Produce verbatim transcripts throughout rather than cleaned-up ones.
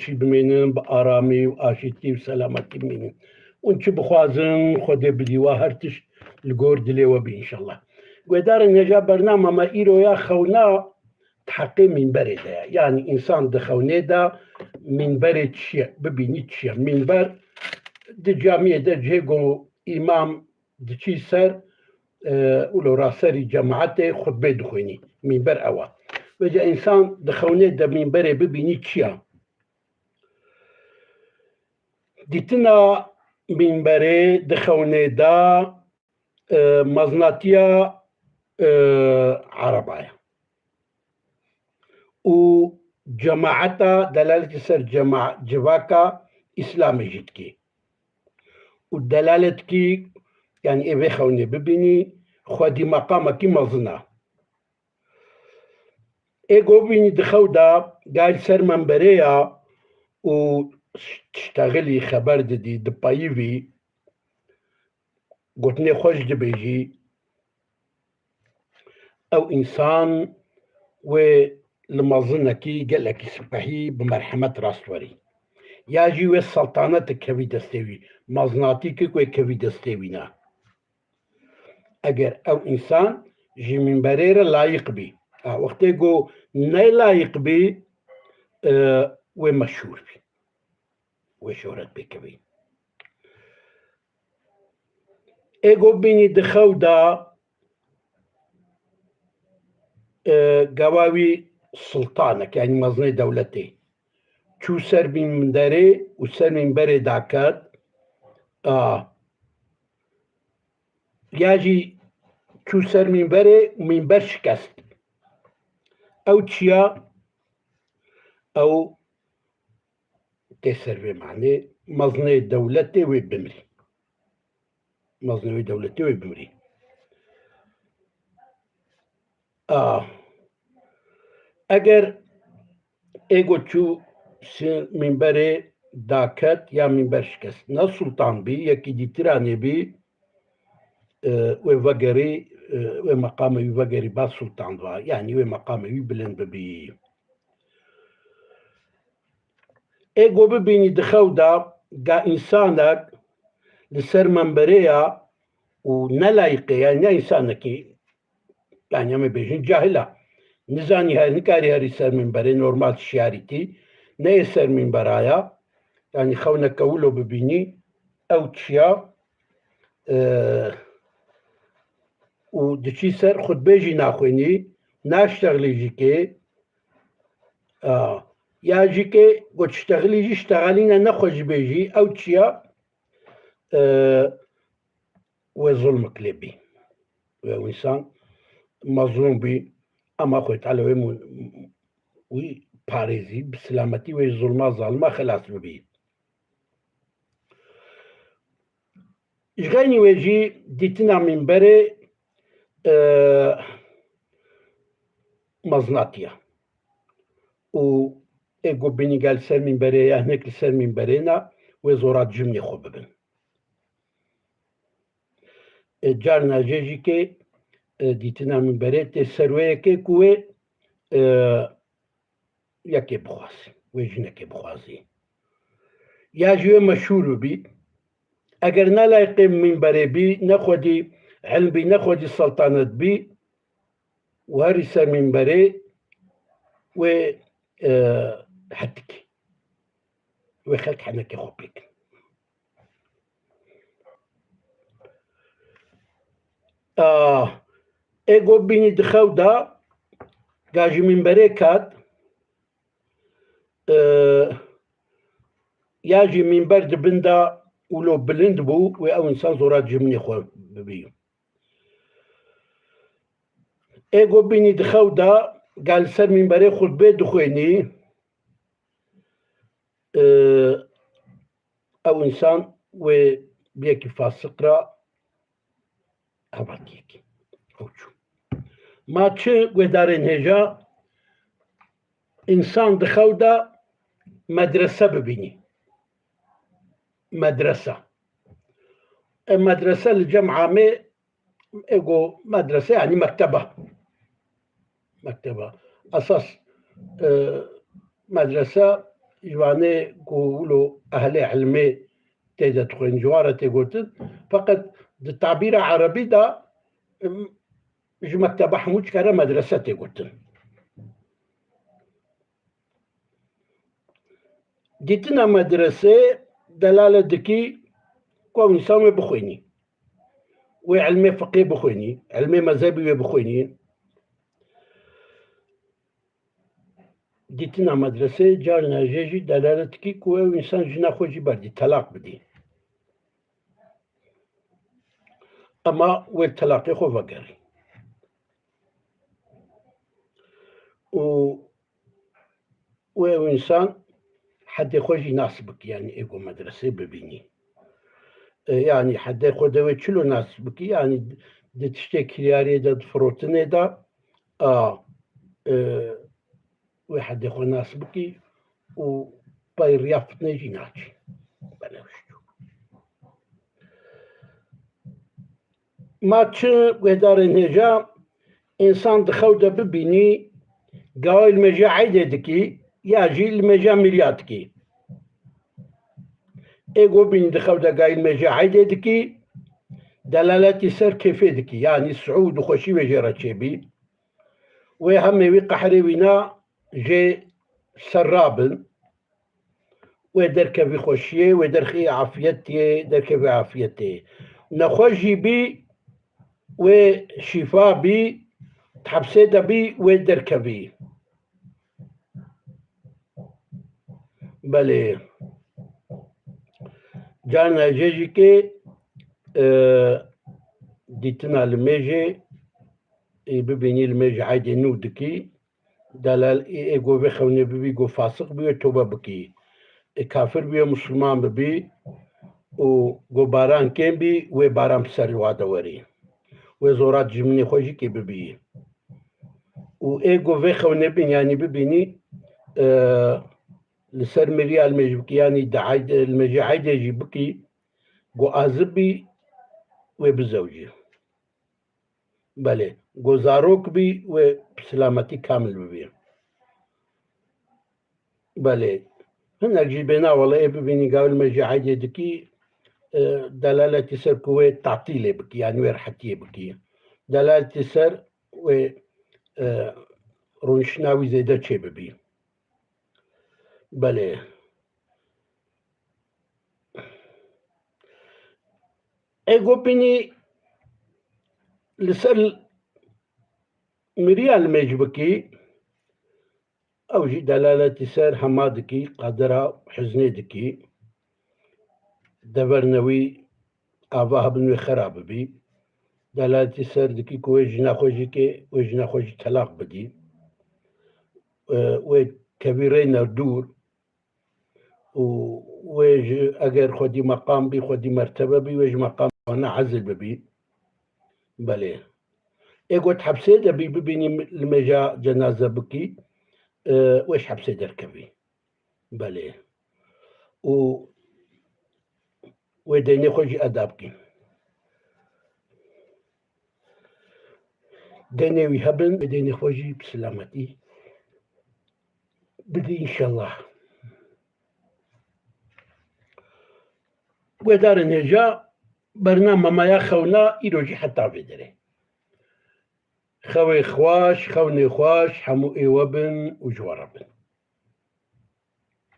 xweşî bimînin, bi aramî û aşîtî û selametî bimînin. Hûn çi bixwazin, Xwedê bidî we her tişt li gor dilê we bî înşallah. Guhdarên hêja, bernama me îro ya xewna di heqê mînberê de ye. Yanî însan di xewnê de mînberê çi ye, bibînî çi ye. Mînber di camiyê de cihê ku îmam diçî ser, e, wilo raserî cemaetê xutbê dixwînî. Mînber ew e. Vêca însan di xewnê de mînberê bibînî çi ye? Dîtina mînberê di xewnê de, e, mezinatiya, e, ereba ye. Û cemaeta delaletî ser cema-, civaka Îslamê jî dikî. Û delalet dikî, yanî ê vê xewnê bibînî, xwedî meqamekî mezin e. Ê ku bibînî di xew de, gayî ser mînberê ya û tiştexilî xeber didî, dipeyivî, gotinê xweş dibêjî, ew însan wê li mezinekî gelekî sipehî bi merhemet rast werî. Ya jî wê seltanetik kevî destê wî, mezinatîkek wê kevî destê wî ne. Eger ew însan ji mînberê re layiq bî. Ha, wextê ku ne layiq bî, e, wê meşhûr bî. Wê şohret pê kevî. Ê ku bînî di xew de, e, gava wî sultanek, yanî mezinê dewletê, çû ser mînberê û ser mînberê daket, a, ya jî çû ser mînberê û mînber şikest. Ew çiya? Ew tê ser vê manê, mezinê dewletê wê bimirî. Mezinê wê dewletê wê bimirî. A, eger ê ku çû si-, mînberê daket ya mînber şikest, ne sultan bî, yekî dîtira nêbî, e, wê vegerî, e, wê meqamê wî vegerî ba sultan va, yanî wê meqamê wî bilind bibî. Ê ku bibînî di xew de ga însanek li ser mînberê ya û ne layiqê, yanî ne însanekî, yanî em ê bêjin cahil e. Nizanî her, nikarî herî ser mînberê, normal şiyarîtî, neyê ser mînbera ya, yanî xewneke wilo bibînî, ew çiya, e, û diçî ser xutbê jî naxwînî, naştexlî jî kê, a, ya jî kê ku tiştexilî jî ştexelîne nexwe jî bêjî, ew çiya, e, wê zulmek lê bî. Wê ew însan mezlûm bî, ama Xwedê Teala wê mu-, wî parêzî, bi silametî wê zulma zalima xelas bibî. Ji xeynî wê jî dîtina mînberê, e, mezinatiya. Û ê ku bînî gel ser mînberê ya hinek li ser mînberê ne, wê zora cimnê xwe bibin. E, carna jê jî kê, e, dîtina mînberê tê ser wê yekê ku wê, e, yekê bixwazî, wê jinekê bixwazî. Ya jî wê meşhûr bibî. Eger ne layiqê mînberê bî, ne xwedî ilm bî, ne xwedî seltanet bî, û herî ser mînberê wê, e, hetikî. Wê xelk henekê xwe pêkin. A, ê ku bînî di xew de, ga ji mînberê ket, e, ya jî mînber di bin de wilo bilind bû, wê ew însan zora cimnê xwe bibî. Ê ku bînî di xew de, ga li ser mînberê xutbê dixwênî, e, ew însan wê bi yekî fasiq re hevalkiyekî. Ew çû. Ma çi guhdarên hêja, însan di xew de medrese bibînî. Medrese. E, medrese li cem amê, ê ku medrese, yanî mektebe. Mektebe. Esas, e, medrese ji vanê ku wilo ehlê ilmê tê de dixwîn, ji wan re tê gotin. Feqet di tabîra erebî de, em, ji mekteba hemû çikare medrese tê gotin. Dîtina medresê delalet dikî ku ew însan wê bixwînî. Wê ilmê fiqê bixwînî, ilmê mezhebî wê bixwînî. Dîtina medresê carna jê jî delalet dikî ku ew însan jina xwe jî berdî, telaq bidî. Ema wê telaqê xwe vegerî. Û, û ew însan hedê xwe jî nas bikî, yanî ê ku medresê bibînî. E, yanî hedê xwe de wê çilo nas bikî, yanî di tiştê kiryariyê de, di firotinê de, a, e, wê hedê xwe nas bikî û pey riya fitnê jî naçî. Belê wiştu. Ma çi guhdarên hêja, însan di xew de bibînî, gawê li mêjê eydê dikî, ya jî li mêja miriya dikî. Ê ku bînî di xew de gayî li mêjê eydê dikî, delaletî ser kêfê dikî, yanî siûd û xweşî wê jê re çêbî. Wê hemê wî qehrê wîna jê ser rabin. Wê derkevî xweşiyê, wê derxî afiyetê, derkevî afiyetê. Nexweş jî bî, wê şîfa bî, di hepsê de bî, wê derkevî. Belê. Carna jê jî kê, e, dîtina li mêjê, ê bibînî li mêjê eydê nû dikî, delal ê, ê go vê xewnê bibî, go fasiq bî, wê tobe bikî. Ê kafir bî, wê musulman bibî û go baran kêm bî, wê baran bi ser wa de werî. Wê zora dijminê xwe jî kê bibî. Û ê go vê xewnê bin, yanî bibînî, e, li ser miriya li mêj bikî, yanî di eyd-, li mêjê eydê jî bikî, go azib bî, wê bizewcî. Belê. Go zarok bî, wê bi silametî kamil bibî. Belê. Hinek jî bêna wele ê bibînî gawil me jî eydê dikî, e, delaletî ser ku wê tatîlê bikî, yanî wê rehetiyê bikî. Delaletî ser wê, e, rûniştina wî zêde çêbibî. Belê. Ê go bînî li ser miriya li mêj bikî, ew jî delaletî ser hema dikî, qedera hiznê dikî, dever newî ava hebin wê xera bibî. Delaletî ser dikî ku wê jina xwe jî kê, wê jina xwe jî telaq bidî. Wê kevî rêne dûr, û wê ji, eger xwedî meqam bî, xwedî mertebe bî, wê ji meqam wana ezil bibî. Belê. Ê got hepsê de bî, bibînî li mêja cenaze bikî, e, wê ji hepsê derkevî. Belê. Û wê deynê xwe jî eda bikî. Deynê wî hebin, wê deynê xwe jî bi silametî bidî înşellah. Guhdarên hêja, bernama me ya xewna îro jî heta vê derê. Xewê xweş, xewnê xweş, hemû ê we bin û ji we re bin.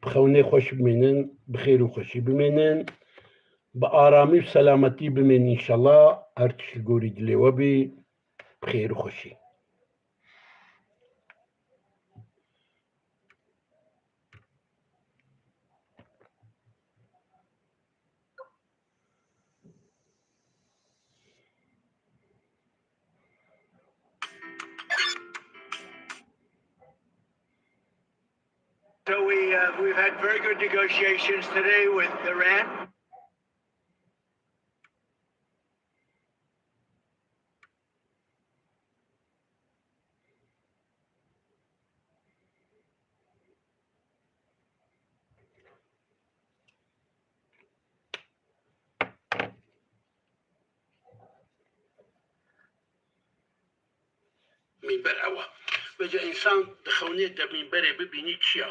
Bi xewnê xweş bimînin, bi xêr û xweşî bimînin, bi aramî û selametî bimînin înşellah, her tişt li gorî dilê we bî, bi xêr û xweşî. So we, uh, we've had very good negotiations today with Iran. Mînber ew e. Vêca însan di xewnê de mînberê bibînî çi ya?